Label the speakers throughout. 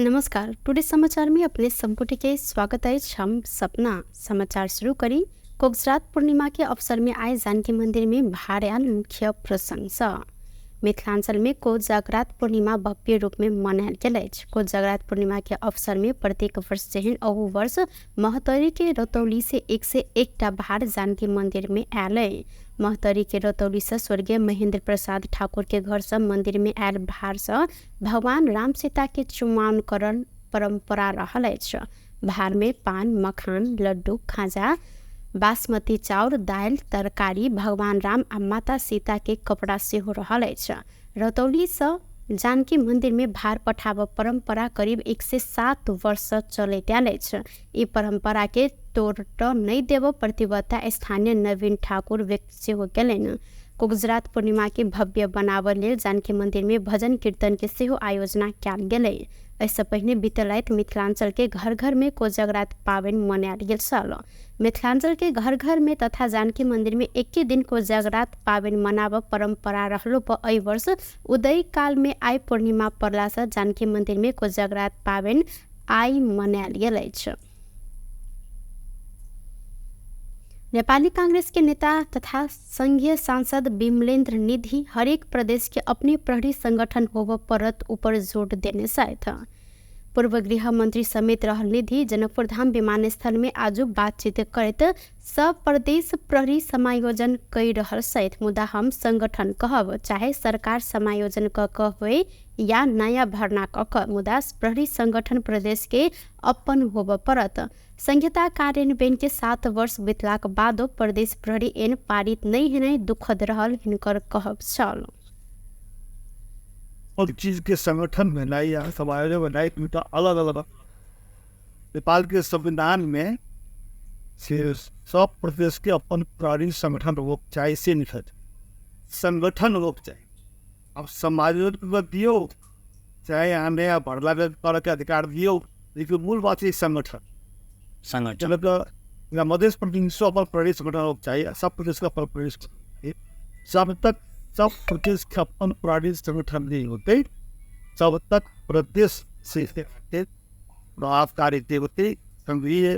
Speaker 1: नमस्कार, टुडे समाचार में अपने संपुट के स्वागत अछि। हम सपना समाचार शुरू करी। कोगजरात पूर्णिमा के अवसर में आए जानकी मंदिर में भार आयल मुख्य प्रसंग सँ मिथिलांचल में कोजागरात पूर्णिमा भव्य रूप में मनायल गेल अछि। कोजागरात पूर्णिमा के अवसर में प्रत्येक वर्ष जेहन अहू वर्ष महोत्तरी के रतौली से 101टा भार जानकी मंदिर में आयल अछि। महोत्तरी के रतौली से स्वर्गीय महेंद्र प्रसाद ठाकुर के घर से मंदिर में आयल भार से भगवान राम सीता के चुमाओन करल परंपरा रहल अछि। भार में पान, मखान, लड्डू, खाजा, बासमती चाउर, दालि, तरकारी, भगवान राम आ माता सीता के कपड़ा सेहो रहल अछि। रतौली से जानकी मंदिर में भार पठाब परंपरा करीब 107 वर्ष से चलैत आयल अछि। ई परंपरा के तोड़ नहि देब प्रतिबद्धता स्थानीय नवीन ठाकुर व्यक्त सेहो केलनि। कोगजरात पूर्णिमा के भव्य बनाबऽ लेल जानकी मंदिर में भजन कीर्तन के सेहो आयोजना कयल गेलै। एहिसँ पहिने बीतल राति मिथिलांचल के घर घर में कोजगरात पाबनि मनायल गेल छल। मिथिलांचल के घर घर में तथा जानकी मंदिर में एके दिन कोजगरात पाबनि मनाबऽ परंपरा रहलो पर एहि वर्ष उदय काल में आइ पूर्णिमा पड़ला से जानकी मंदिर में कोजगरात पाबनि आइ मनायल गेल अछि। नेपाली कांग्रेस के नेता तथा संघीय सांसद विमलेन्द्र निधि हरेक प्रदेश के अपने प्रहरी संगठन होब परत ऊपर जोड़ देने छथि। पूर्व गृह मंत्री समेत रहल निधि जनकपुरधाम विमानस्थल में आजु बातचीत करैत सब प्रदेश प्रहरी समायोजन कई रहल छथि, मुदा हम संगठन कहब चाहे सरकार समायोजन क क होय या नयाँ भर्ना क क, मुदा प्रहरी संगठन प्रदेश के अपन होब परत। संहिता कार्यान्वयन के 7 वर्ष बितलाक बादो प्रदेश प्रहरी ऐन पारित नहि हेनाइ दुखद रहल हिनकर कहब छल।
Speaker 2: और चीज के संगठन भेनाइ या समायोजन भेनाइ दूटा अलग अलग। नेपाल के संविधान में से सब प्रदेश के अपन प्रहरी संगठन होक चाही से लिखल, संगठन होक चाही। अब समायोजन दियौ चाहे अहाँ नयाँ भर्ना करके अधिकार दियौ, लेकिन मूल बात छै संगठन।
Speaker 3: संगठन
Speaker 2: मतलब मध्य प्रदेश अपन प्रहरी संगठन होक चाही, सब प्रदेश के अपन प्रहरी। जब तक सब प्रदेश के अपन प्रहरी संगठन नहीं होते तब तक प्रदेश से प्रभावकारी होते संघीय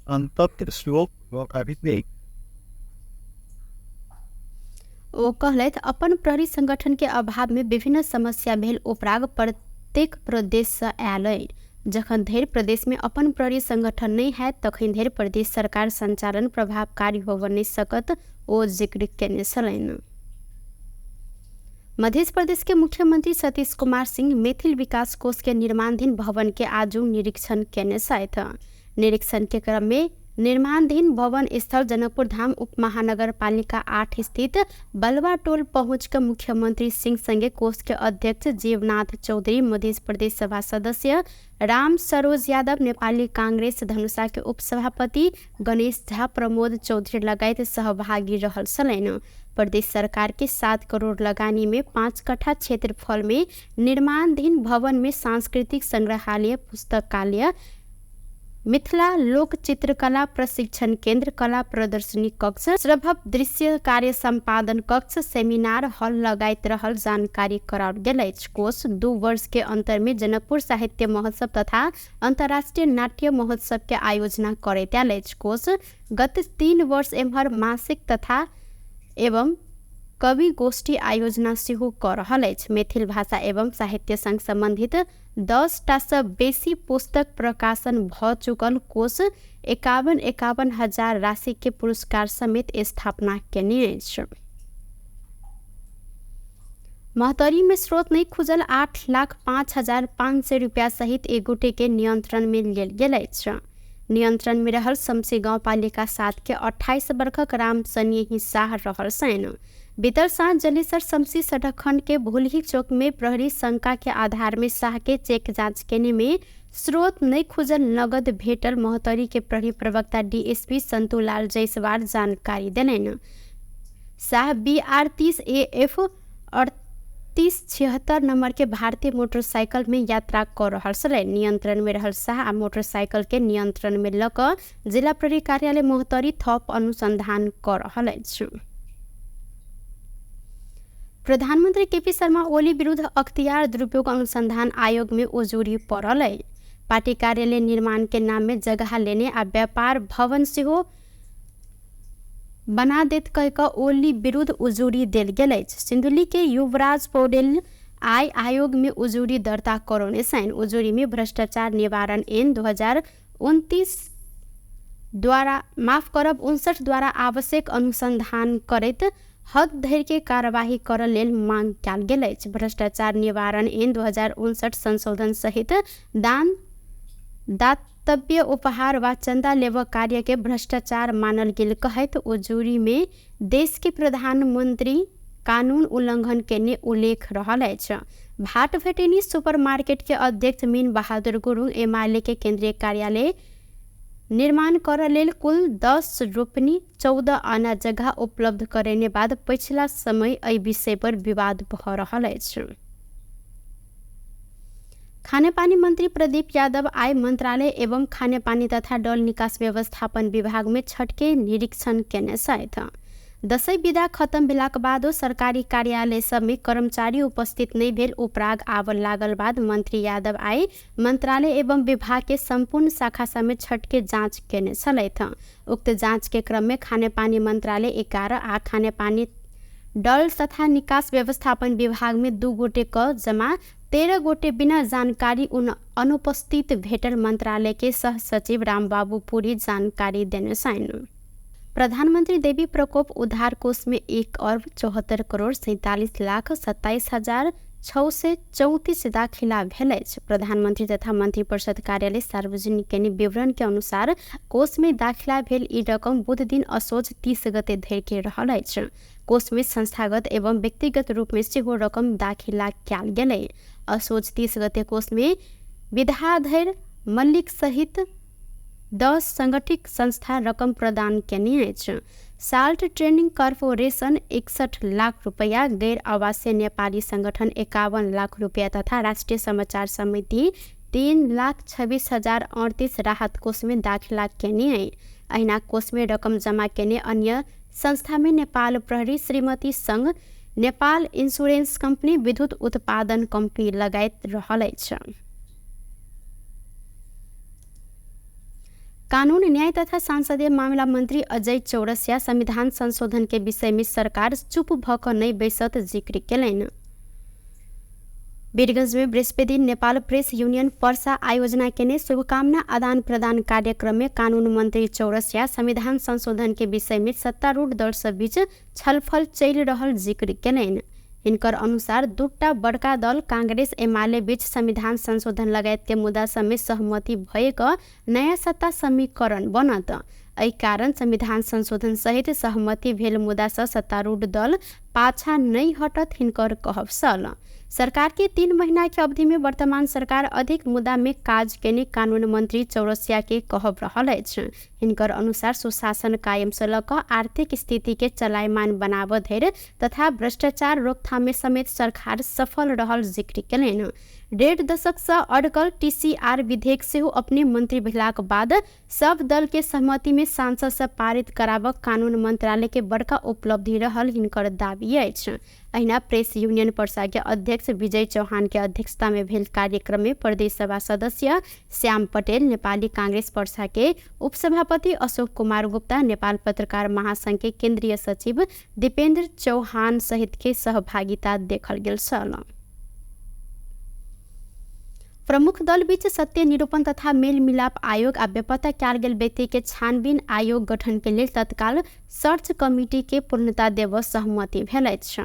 Speaker 2: अंतत श्लोक नहीं।
Speaker 1: ओ कहलथि अपन प्रहरी संगठन के अभाव में विभिन्न समस्या भेल उपराग प्रत्येक प्रदेश से आयल अछि। जखन धरि प्रदेश में अपन प्रहरी संगठन नहि हैत तखन धरि प्रदेश सरकार संचालन प्रभावकारी होबऽ नहि सकत, ओ जिक्र केने छलनि। मध्य प्रदेश के मुख्यमंत्री सतीश कुमार सिंह मैथिल विकास कोष के निर्माणाधीन भवन के आजू निरीक्षण केने छथि। निरीक्षण के क्रम में निर्माणाधीन भवन स्थल जनकपुर धाम उप महानगरपालिका 8 स्थित बलवा टोल पहुँच के मुख्यमंत्री सिंह संगे कोष के अध्यक्ष जीवनाथ चौधरी, मध्य प्रदेश सभा सदस्य राम सरोज यादव, नेपाली कांग्रेस धनुषा के उपसभापति गणेश झा, प्रमोद चौधरी लगायत सहभागी रहल छलनि। प्रदेश सरकार के 7 करोड़ लगानी में 5 कट्ठा क्षेत्रफल में निर्माणाधीन भवन में सांस्कृतिक संग्रहालय, पुस्तकालय, मिथिला लोक चित्रकला प्रशिक्षण केंद्र, कला प्रदर्शनी कक्ष, श्रभव दृश्य कार्य संपादन कक्ष, सेमिनार हॉल लगायत रहल जानकारी कराओल गेल अछि। कोष 2 वर्ष के अंतर में जनकपुर साहित्य महोत्सव तथा अंतर्राष्ट्रीय नाट्य महोत्सव के आयोजना करैत आयल अछि। कोष गत 3 वर्ष एम्हर मासिक तथा एवं कवि गोष्ठी आयोजना सेहो कऽ रहल अछि। मैथिल भाषा एवं साहित्य संग संबंधित 10 टा सँ बेसी पुस्तक प्रकाशन भऽ चुकल कोष 51-51 हजार राशि के पुरस्कार समेत स्थापना केने अछि। महोत्तरी में स्रोत नहि खुजल 8,05,500 रुपया सहित एक गोटे के नियंत्रण में लेल गेल अछि। नियंत्रण में रहल शमसी गाउँपालिका 7 के 28 वर्षक राम सनेही शाह रहल छनि। बीतल साँझ जलेसर शमसी सड़क खंड के भोलही चौक में प्रहरी शंका के आधार में शाह के चेक जांच केने में स्रोत नहि खुजल नगद भेटल महोत्तरी के प्रहरी प्रवक्ता डीएसपी संतुलाल जायसवाल जानकारी देलनि। शाह BR 30 AF 3876 number के भारतीय मोटरसाइकिल में यात्रा कर रहल छलै। नियंत्रण में रहल शाह आ मोटरसाइकिल के नियंत्रण में लऽ कऽ जिला प्रहरी कार्यालय महोत्तरी थप अनुसंधान कर रहल अछि। प्रधानमन्त्री केपी शर्मा ओली विरुद्ध अख्तियार दुरुपयोग अनुसन्धान आयोग में उजुरी पड़ल है। पार्टी कार्यालय निर्माण के नाम में जगह लेने आ व्यापार भवन सेहो बना देत कह कऽ ओली विरुद्ध उजुरी देल गेल अछि। सिन्धुली के युवराज पौडेल आय आयोग में उजुरी दर्ता करौने छनि। उजुरी में भ्रष्टाचार निवारण ऐन 2029 द्वारा 59 द्वारा आवश्यक अनुसन्धान करैत हद धरि के कार्यवाही करऽ लेल मांग कयल गेल अछि। भ्रष्टाचार निवारण ऐन 2059 संशोधन सहित दान दातव्य उपहार वा चंदा लेबऽ कार्य के भ्रष्टाचार मानल गेल कहैत उजुरी में देश के प्रधानमंत्री कानून उल्लंघन केने उल्लेख रहल अछि। भाटभटेनी सुपर मार्केट के अध्यक्ष मीन बहादुर गुरुङ एमाले के केंद्रीय कार्यालय निर्माण करऽ लेल कुल 10 रोपनी 14 आना जगह उपलब्ध करेने बाद पछिला समय एहि विषय पर विवाद भऽ रहल अछि। खानेपानी मंत्री प्रदीप यादव आइ मंत्रालय एवं खानेपानी तथा डल निकास व्यवस्थापन विभाग में छठके निरीक्षण केने छथि। दसैँ विदा खत्म भेलाक बादो सरकारी कार्यालय सब में कर्मचारी उपस्थित नहि भेल उपराग आबऽ लागल बाद मंत्री यादव आइ मंत्रालय एवं विभाग के सम्पूर्ण शाखा सब में छठके जाँच केने छलथि। उक्त जाँच के क्रम में खानेपानी मंत्रालय 11 आ खानेपानी डल तथा निकास व्यवस्थापन विभाग में 2 गोटे क जमा 13 गोटे बिना जानकारी अनुपस्थित भेटल मंत्रालय के सह सचिव रामबाबू पुरी जानकारी देने छनि। प्रधानमन्त्री देवी प्रकोप उद्धार कोष में 1,74,47,27,634 दाखिला भेल अछि। प्रधानमन्त्री तथा मन्त्री परिषद कार्यालय सार्वजनिक केने विवरण के अनुसार कोष में दाखिला भेल ई रकम बुध दिन असोज 30 गते धरि के रहल अछि। कोष में संस्थागत एवं व्यक्तिगत रूप में सेहो रकम दाखिला कयल गेलै। असोज 30 गते कोष में विधाधर मल्लिक सहित 10 संगठित संस्था रकम प्रदान केने अछि। साल्ट ट्रेनिंग कॉर्पोरेशन 61 लाख रुपैया, गैर आवासीय नेपाली संगठन 51 लाख रुपैया तथा राष्ट्रिय समाचार समिति 3,26,038 राहत कोष में दाखिला केने अछि। अहिना कोष में रकम जमा केने अन्य संस्था में नेपाल प्रहरी, श्रीमती संघ, नेपाल इंश्योरेंस कंपनी, विद्युत उत्पादन कंपनी लगायत रहल अछि। कानून न्याय तथा संसदीय मामला मंत्री अजय चौरसिया संविधान संशोधन के विषय में सरकार चुप भ क नहि बैसत जिक्र केलनि। वीरगंज में बृहस्पति दिन नेपाल प्रेस यूनियन पर्सा आयोजना केने शुभकामना आदान प्रदान कार्यक्रम में कानून मंत्री चौरसिया संविधान संशोधन के विषय में सत्तारूढ़ दल सब बीच छलफल चलि रहल जिक्र केलनि। हिनकर अनुसार दूटा बड़का दल कांग्रेस एमाले बीच संविधान संशोधन लगायत के मुद्दा सब में सहमति भए क नयाँ सत्ता समीकरण बनत। एहि कारण संविधान संशोधन सहित सहमति भेल मुद्दा सँ सत्तारूढ़ दल पाछा नहि हटत हिनकर कहब छल। सरकार के 3 महीना के अवधि में वर्तमान सरकार अधिक मुद्दा में काज केने कानून मंत्री चौरसिया के कहब रहल अछि। हिनकर अनुसार सुशासन कायम से ल क आर्थिक स्थिति के चलायमान बनाब धरि तथा भ्रष्टाचार रोकथाम में समेत सरकार सफल रहल जिक्र केलनि। 1.5 दशक से अड़कल टीसीआर विधेयक सेहो अपने मंत्री भेलाक बाद सब दल के सहमति में सांसद से पारित कराबक कानून मंत्रालय के बड़का उपलब्धि रहल हिनकर दावी अछि। अहिना प्रेस यूनियन पर्सा के अध्यक्ष विजय चौहान के अध्यक्षता में भेल कार्यक्रम में प्रदेश सभा सदस्य श्याम पटेल, नेपाली कांग्रेस पर्सा के उपसभापति अशोक कुमार गुप्ता, नेपाल पत्रकार महासंघ के केंद्रीय सचिव दीपेन्द्र चौहान सहित के सहभागिता देखल गेल छल। प्रमुख दल बीच सत्य निरूपण तथा मेलमिलाप आयोग आ बेपत्ता कयल गेल व्यक्ति के छानबीन आयोग गठन के लेल तत्काल सर्च कमिटी के पूर्णता देब सहमति भेल अछि।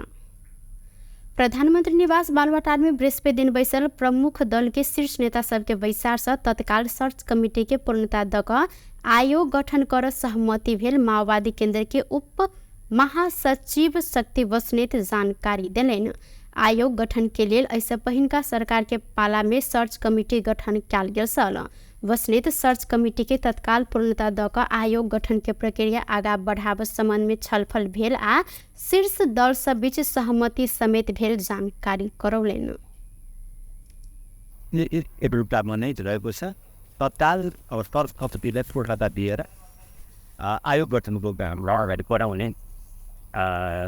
Speaker 1: प्रधानमंत्री निवास बालुवाटार में बृहस्पति दिन बैसल प्रमुख दल के शीर्ष नेता सबके बैसार से तत्काल सर्च कमिटी के पूर्णता द क आयोग गठन कर सहमति भेल माओवादी केंद्र के उप महासचिव शक्ति बस्नेत जानकारी देलनि। आयोग गठन के लेल एहिसँ पहिनका सरकार के पाला में सर्च कमिटी गठन कयल गेल छल। बस्नेत सर्च कमिटी के तत्काल पूर्णता द क आयोग गठन के प्रक्रिया आगा बढ़ाब संबंध में छलफल भेल आ शीर्ष दल सब बीच सहमति समेत भेल जानकारी करौलनि।
Speaker 3: नै रहेको छ तत्काल अब सर्च कमिटीलाई पूर्णता दिएर आयोग गठनको अगाडि बढाउने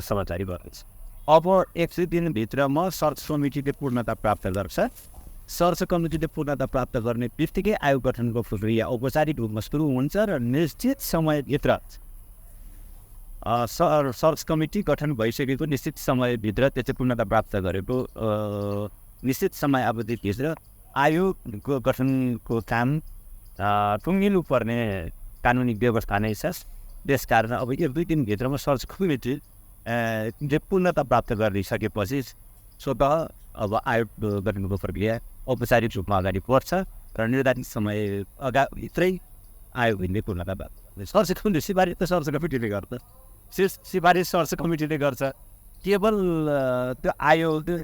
Speaker 3: समाचारी भएको छ। अब 1 दिनभित्रमा सर्च कमिटीले पूर्णता प्राप्त गर्छ। सर्च कमिटीले पूर्णता प्राप्त गर्ने बित्तिकै आयोग गठनको प्रक्रिया औपचारिक रूपमा सुरु हुन्छ र निश्चित समयभित्र सर्च कमिटी गठन भइसकेको निश्चित समयभित्र त्यो चाहिँ पूर्णता प्राप्त गरेको निश्चित समय अवधिभित्र आयोग गठनको काम टुङ्गिनु पर्ने कानुनी व्यवस्था नै छ। त्यसकारण अब 1-2 दिनभित्रमा सर्च कमिटी पूर्णता प्राप्त गरिसकेपछि स्वतः अब आयोग गठनको प्रक्रिया औपचारिक रूपमा अगाडि बढ्छ र निर्धारित समय अगाभित्रै आयोगले पूर्णता प्राप्त गर्छ। सर्च कमिटी सिफारिस त सर्च कमिटीले गर्छ, सिफारिस सर्च कमिटीले गर्छ। केवल त्यो आयोगले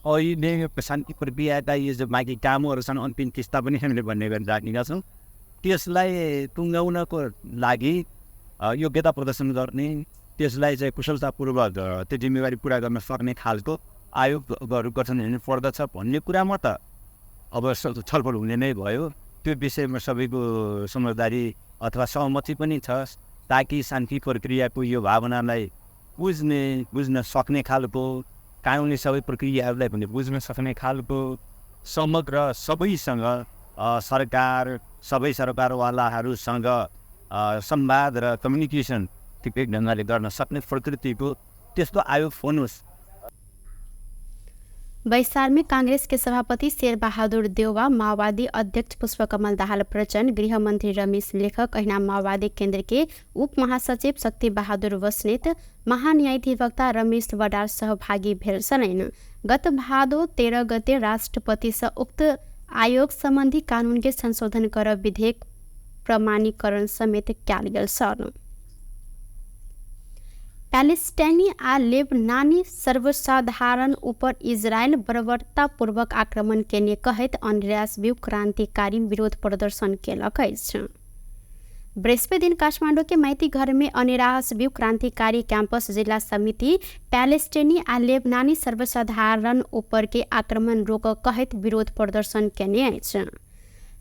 Speaker 3: अहिले शान्ति प्रक्रियाका यो जो बाँकी कामहरू छन् अन्तिम किस्ता पनि हामीले भन्ने गरेर राखेका छौँ, त्यसलाई टुङ्गाउनको लागि योग्यता प्रदर्शन गर्ने, त्यसलाई चाहिँ कुशलतापूर्वक त्यो जिम्मेवारी पुरा गर्न सक्ने खालको आयोगहरू गठन हुनु पर्दछ भन्ने कुरामा त अब छलफल हुने नै भयो। त्यो विषयमा सबैको समझदारी अथवा सहमति पनि छ, ताकि शान्ति प्रक्रियाको यो भावनालाई बुझ्न सक्ने खालको, कानुनी सबै प्रक्रियाहरूलाई पनि बुझ्न सक्ने खालको, समग्र सबैसँग सरकार, सबै सरकारवालाहरूसँग संवाद र कम्युनिकेसन ठिकै ढङ्गले गर्न सक्ने प्रकृतिको त्यस्तो आयोग होनुहोस्।
Speaker 1: बैसार में कांग्रेस के सभापति शेरबहादुर देउवा, माओवादी अध्यक्ष पुष्पकमल दाहाल प्रचण्ड, गृहमंत्री रमेश लेखक, अहिना माओवादी केंद्र के उप महासचिव शक्ति बहादुर बस्नेत, महान्यायाधिवक्ता रमेश वडार सहभागी भेल छलनि। गत भादो 13 गते राष्ट्रपति से उक्त आयोग संबंधी कानून के संशोधन कर विधेयक प्रमाणीकरण समेत कयल गेल छल। पैलेस्टाइनी आ लेबनानी सर्वसाधारण ऊपर इजरायल बर्बरतापूर्वक आक्रमण केने कहैत अनराष्ट्रीय क्रांतिकारी विरोध प्रदर्शन केलक अछि। बृहस्पति दिन काठमाडौँ के माइती घर में अनिराष्ट्रीय क्रांतिकारी कैंपस जिला समिति पैलेस्टाइनी आ लेबनानी सर्वसाधारण ऊपर के आक्रमण रोक कहैत विरोध प्रदर्शन केने अछि।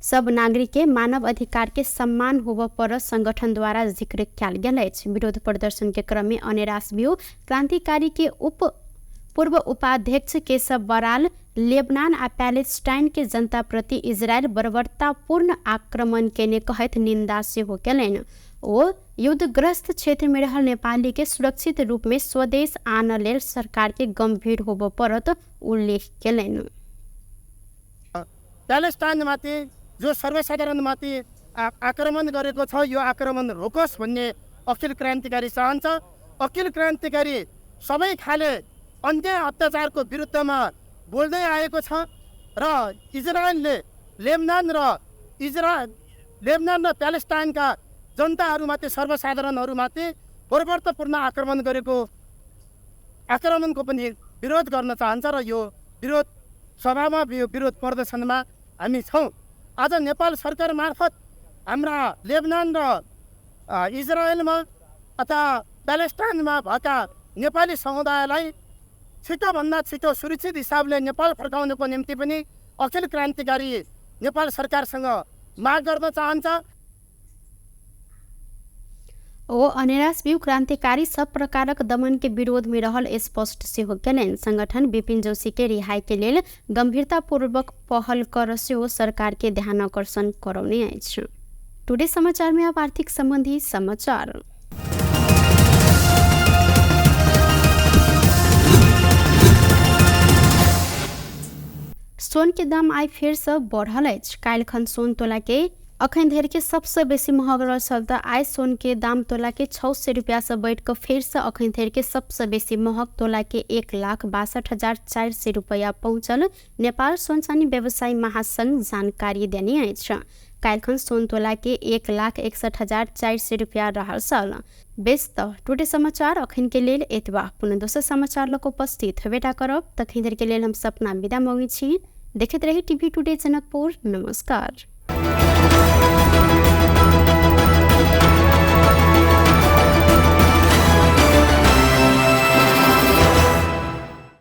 Speaker 1: सब नागरिक के मानव अधिकार के सम्मान होबय पर संगठन द्वारा जिक्र कयल गेल अछि। विरोध प्रदर्शन के क्रम में अनिराष्ट्रीय क्रांतिकारी के उप पूर्व उपाध्यक्ष केशव बराल लेबनान आ पैलेस्टाइन के जनता प्रति इजरायल बर्बरतापूर्ण आक्रमण केने कहैत निंदा सेहो केलनि। ओ युद्धग्रस्त क्षेत्र में रहल नेपाली के सुरक्षित रूप में स्वदेश आनऽ लेल सरकार के गंभीर होबय पड़त उल्लेख केलनि।
Speaker 4: प्यालेस्टाइनमाथि जो सर्वसाधारणमाथि आक्रमण गरेको छ, यो आक्रमण रोकोस् भन्ने अखिल क्रान्तिकारी चाहन्छ। अखिल क्रान्तिकारी सबै खाले अन्याय अत्याचारको विरुद्धमा बोल्दै आएको छ र इजरायलले लेबनान र प्यालेस्टाइनका जनताहरूमाथि, सर्वसाधारणहरूमाथि बर्बरतापूर्ण आक्रमण गरेको आक्रमणको पनि विरोध गर्न चाहन्छ र यो विरोध सभामा, यो विरोध प्रदर्शनमा हामी छौँ। आज नेपाल सरकार मार्फत हाम्रा लेबनान र इजरायलमा अथवा प्यालेस्टाइनमा भएका नेपाली समुदायलाई छिटोभन्दा छिटो सुरक्षित हिसाबले नेपाल फर्काउनको निम्ति पनि अखिल क्रान्तिकारी नेपाल सरकारसँग माग गर्न चाहन्छ।
Speaker 1: ओ अनिराष्ट्रीय क्रांतिकारी सब प्रकारक दमन के विरोध में रहल स्पष्ट सेहो केलनि। संगठन विपिन जोशी के रिहाई के लेल गंभीरतापूर्वक पहल कर सेहो सरकार के ध्यान आकर्षण करौने अछि। टुडे समाचार में अब आर्थिक संबंधी समाचार। सोन के दाम आइ फेर से बढ़ल अछि। काल्हिखन सोन तोला के अखन धरि के सबसे बेसी महग रहल छल त आइ सोन के दाम तोला के 600 रुपया से बढ़ि कऽ फेर से अखन धरि के सबसे बेसी महग तोला के 1,62,400 रुपया पहुँचल नेपाल सोन चानी व्यवसायी महासंघ जानकारी देने अछि। काल्हिखन सोन तोला के 1,61,400 रुपया रहल छल। बेस त टुडे समाचार अखन के लेल एतबा। पुनः दोसर समाचार लऽ कऽ उपस्थित हेबेटा करब। तखन धरि के लेल हम सपना विदा मङ्गै छी। देखैत रही टीवी टुडे जनकपुर। नमस्कार।